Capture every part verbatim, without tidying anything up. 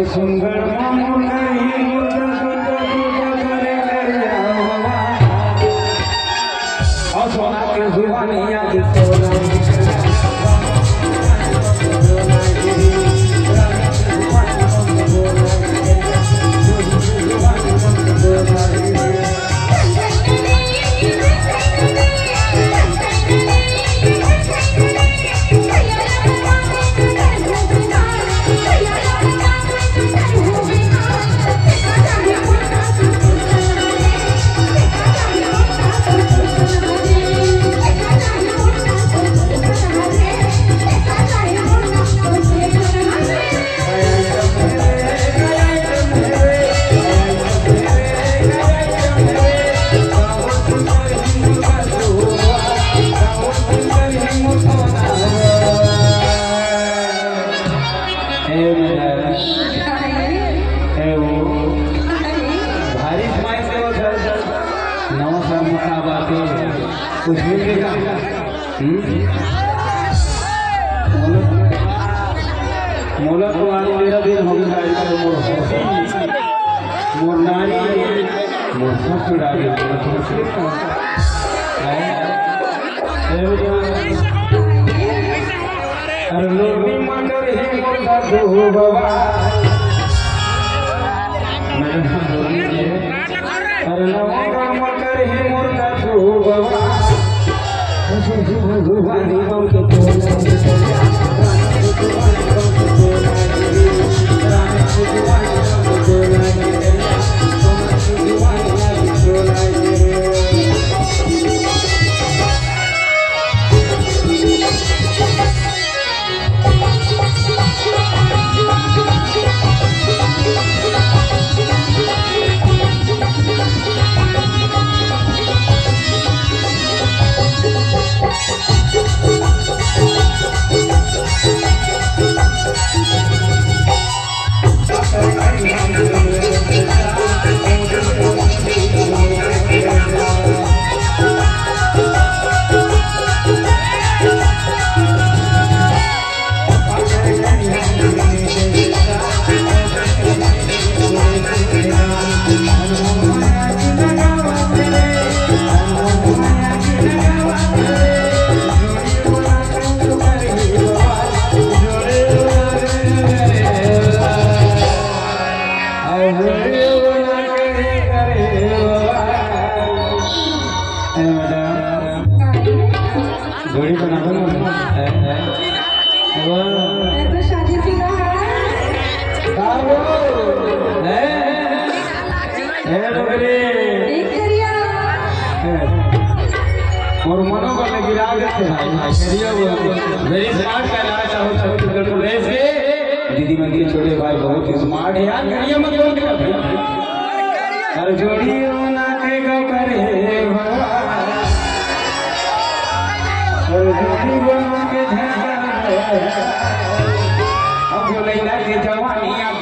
सुंदर मामू नहीं मुर्दा, सुंदर सुंदर करे करिया बाबा। और सोना के जुबानिया के सोना। ए मैडम, ए वो, भारी smile के वो सर, नवा साल में का बात है? कुछ मिल गया? हम्म? मोला, मोला तो आज मेरा दिन हो गया, आज मोर, मोर नारी, मोर सब चुरा गया, मोर सब चुरा गया। हैं? ए मैडम, अरे लोभी मंडर ही मोर दादू बाबा। मैडम, अरे नवा मंडर ही मोर दादू बाबा। जोड़ी बना दो ना। ए, ए। वाह। मैं तो शादीशुदा है। का हो? ए, ए, बकरी। एक करिया। ए। और मनोबल गिरा देते भाई, भाई, करिया वो। Very smart का नाच हो छत्तीसगढ़ प्रदेश के। दीदी मन के छोटे भाई बहुत smart है यार, करिया मत बोल दे। हर जोड़ी बना के गो करे भगवान। हर जोड़ी बना के झगड़ा। अब लैला के जवानी आप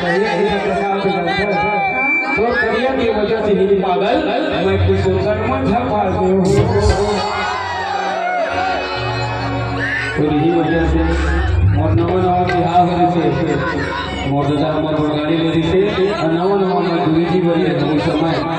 करिया के प्रसाद पे जाता है। तो करिया की वजह से ही पागल, मैं कुछ सोचल मन झपा दे हूँ। तो यही वजह से मोर नवा नवा बिहाव हो रहे थे, मोर दादा हमर बंगाली ले रही थे, और नवा नवा मैं गुरु जी बने उस समय।